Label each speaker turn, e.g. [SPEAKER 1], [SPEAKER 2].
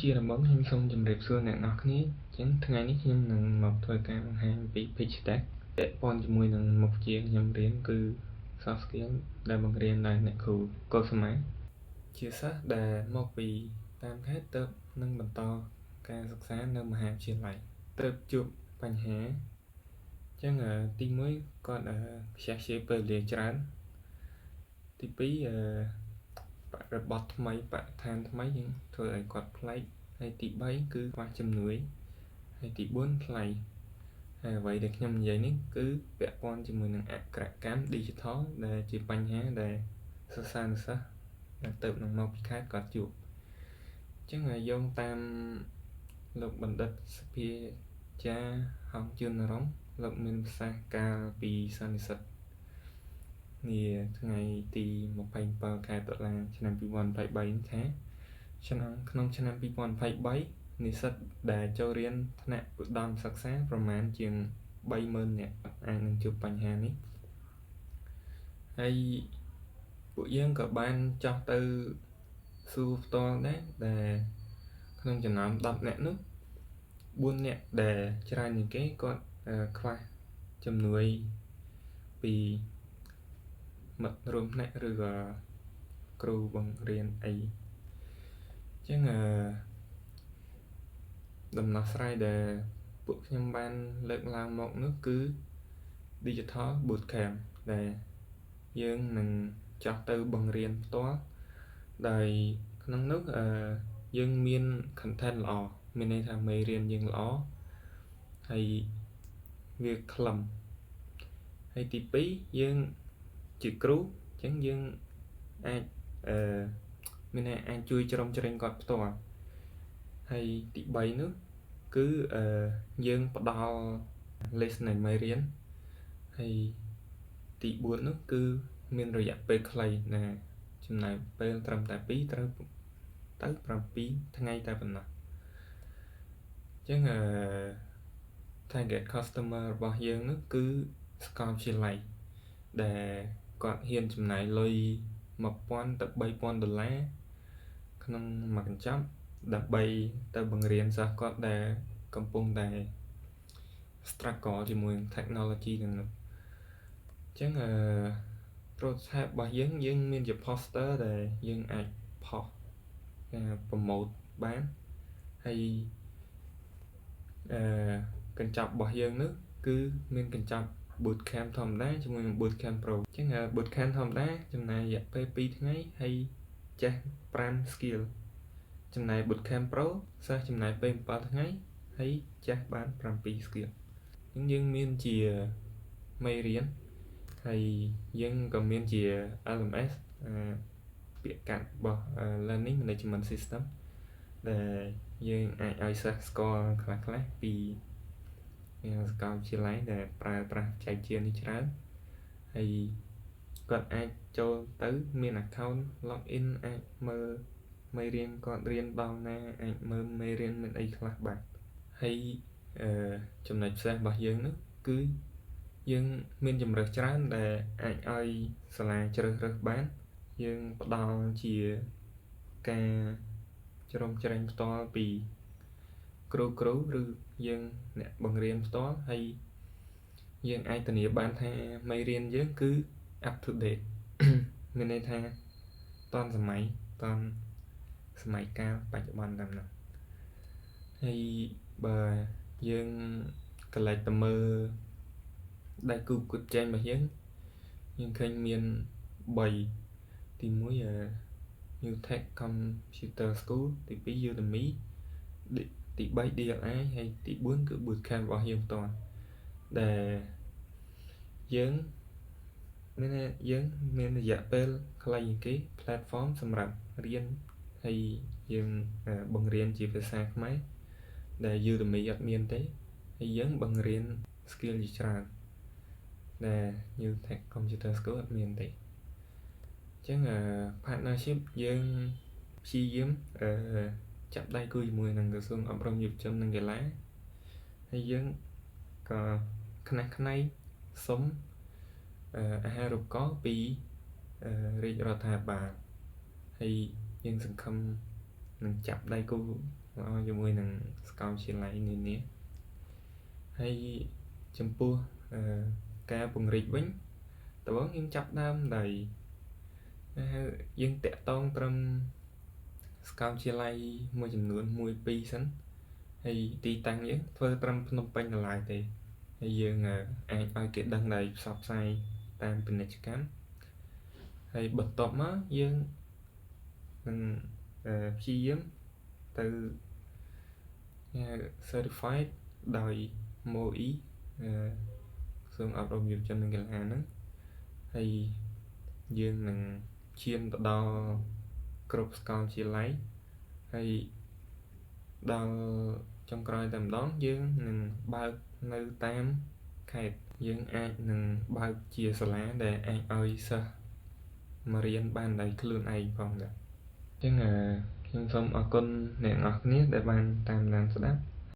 [SPEAKER 1] ជាដំបូងខ្ញុំសូមជម្រាបសួរអ្នកនរគ្នាអញ្ចឹងថ្ងៃនេះខ្ញុំនឹងមកធ្វើការបង្ហាញពី Pitch Deck ពាក់ព័ន្ធជាមួយនឹងមុខវិជ្ជាខ្ញុំរៀនគឺ Soft Skill ដែលបង្រៀនដោយអ្នកគ្រូកុសមាជាសិស្សដែលមកពីតាមខេត្តទៅនឹងបន្តការសិក្សានៅមហាវិទ្យាល័យទៅជួបបញ្ហាអញ្ចឹងទី1គាត់ខ្ជះខ្ជាយពេលវេលាច្រើនទី2បរិបទថ្មីបរិស្ថានថ្មីយើងធ្វើឲ្យគាត់ប្លែកហើយទី3គឺខ្វះជំនួយហើយទី4ថ្លៃហើយអ្វីដែលខ្ញុំនិយាយនេះគឺពាក់ព័ន្ធជាមួយនឹងអក្ខរកម្ម Digital ដែលជាបញ្ហាដែលសិស្សានុសិស្សដែលទៅនឹងមកពីខេត្តគាត់ជួបអញ្ចឹងយោងតាមលោកបណ្ឌិតសភាចាហងជឿនរងលោកមានប្រសាសន៍កាលពីសន្និសីទនាថ្ងៃទី27ខែតុលាឆ្នាំ2023ថាឆ្នាំក្នុងឆ្នាំ2023និស្សិតដែលចូលរៀនថ្នាក់ឧត្តមសិក្សាប្រមាណជាង30000នាក់អាចនឹងជួបបញ្ហានេះហើយពួកយើងក៏បានចោះទៅសួរផ្ទាល់ដែរដែលក្នុងចំណោម10នាក់នោះ4នាក់ដែលច្រើនជាងគេគាត់ខ្វះជំនួយពីមិត្តរួមថ្នាក់ឬក៏គ្រូបង្រៀនអីអញ្ចឹងអឺដំណោះស្រាយដែលពួកខ្ញុំបានលើកឡើងមកនោះគឺ Digital Bootcamp ដែលយើងនឹងចោះទៅបង្រៀនផ្ទាល់ដោយក្នុងនោះអឺយើងមាន content ល្អមានន័យថាមេរៀនយើងល្អហើយវាខ្លឹមហើយទី2យើងជាគ្រូអញ្ចឹងយើងអាចអឺមានន័យអាចជួយជ្រោមជ្រែងគាត់ផ្ទាល់ហើយទី3នោះគឺអឺយើងផ្ដល់ list នៃមេរៀនហើយទី4នោះគឺមានរយៈពេលខ្លីណាចំណាយពេលត្រឹមតែ2ត្រូវទៅ7ថ្ងៃតែប៉ុណ្ណោះអញ្ចឹងអឺ target customer របស់យើងនោះគឺសាកលវិទ្យាល័យដែលគាត់ហ៊ានចំណាយលុយ1000ទៅ3000ដុល្លារក្នុងមួយកញ្ចប់ដើម្បីទៅបង្រៀនសិស្សគាត់ដែលកំពុងតែ struggle ជាមួយនឹង technology ទាំងនោះអញ្ចឹងអឺ prototype របស់យើងយើងមានជា poster ដែលយើងអាចផុសការ promote បានហើយអឺកញ្ចប់របស់យើងនោះគឺមានកញ្ចប់ bootcamp ធម្មតាជាមួយនឹង bootcamp pro អញ្ចឹង bootcamp ធម្មតាចំណាយរយៈពេល2ថ្ងៃហើយចេះ5 skill ចំណែក bootcamp pro សិស្សចំណាយពេល7ថ្ងៃហើយចេះបាន7 skill អញ្ចឹងយើងមានជាមេរៀនហើយយើងក៏មានជា LMS ពាក្យកាត់របស់ Learning Management System ដែលយើងអាចឲ្យសិស្សស្គាល់ខ្លះៗពីសាកលវិទ្យាល័យដែលប្រើប្រាស់បច្ចេកវិទ្យានេះច្រើនហើយគាត់អាចចូលទៅមាន account login អាចមើលមេរៀនគាត់រៀនដល់ណាអាចមើលមេរៀនមានអីខ្លះបាទហើយអឺចំណុចពិសេសរបស់យើងនោះគឺយើងមានជម្រើសច្រើនដែលអាចឲ្យសាលាជ្រើសរើសបានយើងផ្ដល់ជាការជ្រោមជ្រែងផ្ទាល់ពីគ្រូគ្រូឬយើងអ្នកបង្រៀនផ្ទាល់ហើយយើងអាចធានាបានថាមេរៀនយើងគឺ up to date មានន័យថាទាន់សម័យទាន់សម័យកាលបច្ចុប្បន្នតាមនោះហើយបើយើងកលេចទៅមើលដៃគូប្រកួតប្រជែងរបស់យើងយើងឃើញមាន3ទី1 New Tech Computer School ទី2 Udemy ទី3 DLI ហើយទី4គឺ Bootcamp របស់យើងផ្ទាល់ដែលយើងមានយើងមានរយៈពេលខ្លីជាងគេ platform សម្រាប់រៀនហើយយើងបង្រៀនជាភាសាខ្មែរដែល Udemy អត់មានទេហើយយើងបង្រៀន skill ជាច្រើនដែល New Tech Computer School អត់មានទេអញ្ចឹង partnership យើងព្យាយាមអឺចាប់ដៃគូជាមួយនឹងក្រសួងអប់រំយុវជននិងកីឡាហើយយើងក៏ខ្នះខ្នែងសុំអាហារូបករណ៍ពីរាជរដ្ឋាភិបាលហើយយើងសង្ឃឹមនឹងចាប់ដៃគូ ល្អជាមួយនឹងសាកលវិទ្យាល័យនានាហើយចំពោះការពង្រីកវិញដំបូងយើងចាប់ដើមដោយយើងតាក់ទងត្រឹមសាកលវិទ្យាល័យមួយចំនួន1 2សិនហើយទីតាំងយើងធ្វើត្រឹមភ្នំពេញនៅឡើយទេហើយយើងអាចឲ្យគេដឹងដោយផ្សព្វផ្សាយតាមពាណិជ្ជកម្មហើយបន្ទាប់មកយើងនឹងព្យាយាមទៅ certified ដោយ MOE ក្រសួងអប់រំយុវជននិងកីឡាហ្នឹងហើយយើងនឹងឈានទៅដល់គ្រប់សាកលវិទ្យាល័យហើយដល់ចុងក្រោយតែម្ដងយើងនឹងបើកនៅតាមខេត្តយើងអាចនឹងបើកជាសាលាដែលអាចឲ្យសិស្សមករៀនបានដោយខ្លួនឯងផងដែរអញ្ចឹងខ្ញុំសូមអរគុណអ្នកទាំងអស់គ្នាដែលបានតាមដានស្ដាប់។